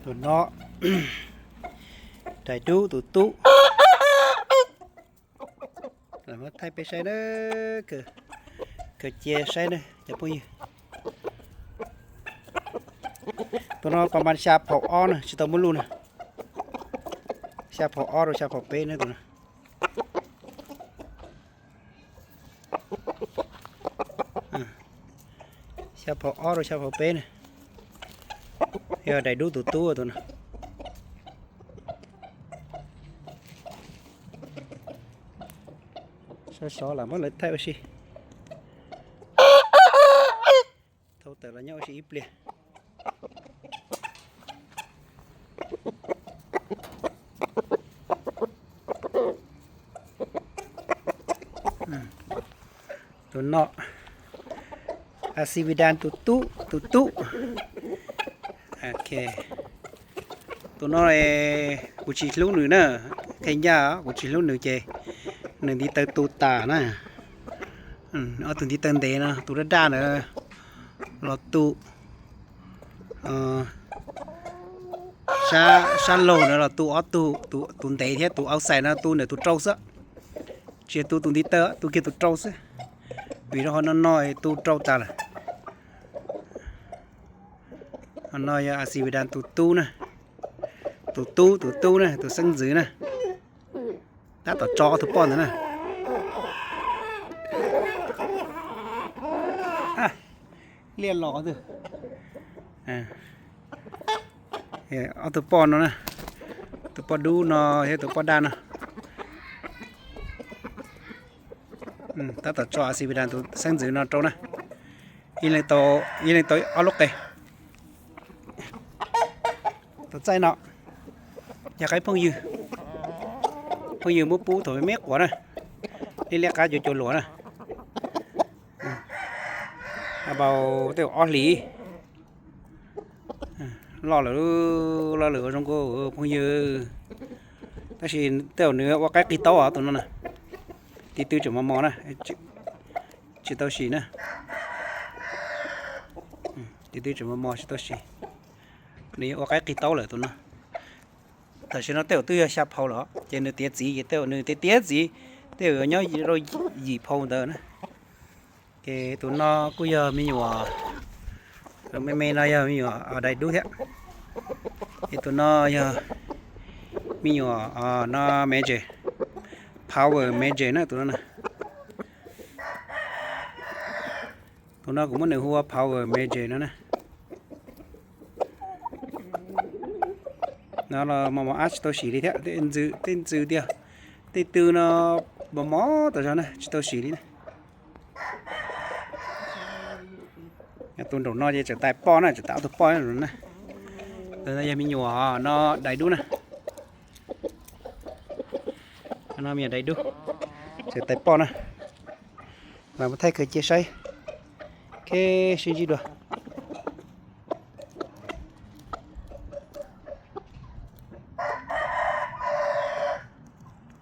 Tus no, daim dub tus tub. Los muab thaij peb saib na, khaws cia saib na cov phooj ywg. Tus no pas mas xya phaum ob na, tsis tau muab luj na. Xya phaum ob rau xya phaum peb na tus no. Xya phaum ob rau xya phaum peb na. Yog daim dub tus tub tus no. Sov sov lam muab lawv thaij ua si. Thau tawm los nyob ua si ib pliag. Tus no, Asividan tus tub tus tub. Tus no kuv tsis hlub nws na, qhia ncaj kuv tsis hlub nws ces nws ntiv taw tu tas na. Ob tug ntiv taw ntev no, tus daj daj ntawd los tu, sab laug ntawd los tu ob tug, tus ntev thiab tus outside no tu ntawm tus rau xwb. Tsis tu tus ntiv taw, tu kiag tus rau xwb. Vim rau qhov no no tu rau tas lawm. Qhov no yog Asividan tus tub na, tus tub tus tub na, tus xeeb ntxwv na. Tab tom tso ob tug poj ntawd na. Liaj los twg. Ob tug poj no na, tus poj dub no thiab tus poj daj no. Tab tom tso Asividan tus xeeb ntxwv no rau na. Ib leeg tau ob lub qe. Tus txaij no yog qaib phooj ywg, phooj ywg muab pub thaum me quav na, liab liab qab cuav cuav luam na. Npau tej ob hlis, loj lawm, loj lawm ua zoo nkauj phooj ywg. Tab sis tej zaum nws ua qaib qig taub os tus no na. Tiv tw tseem mos mos na, tsis tau sim na. Tiv tw tseem mos mos tsis tau sim. Nws yuav ua qaib qig taub lawm tus no. Tam sim no tej zaum twb yog xya phau lawm ces nws tiav txiv ces tej zaum nws tiav tiav txiv tej zaum yuav nyob rau yim phau ntawd na. Ces tus no kuj yog me nyuam, me me no yog me nyuam dais dub thiab. Ces tus no yog me nyuam no major, power major na tus no na. Tus no kuv muab nws hu ua power major no na. No los mos mos ab tsis tau sim li thiab, tej ntxwv tiag, tej tw no mos mos tas zog na tsis tau sim li na. Tus nraum no ces tseem tais poj na, tseem tais ob tug poj na. Tus no yog me nyuam no dais dub na. No me nyuam dais dub, tseem tais poj na. Los mus thaij khaws cia saib, sib ntsib dua.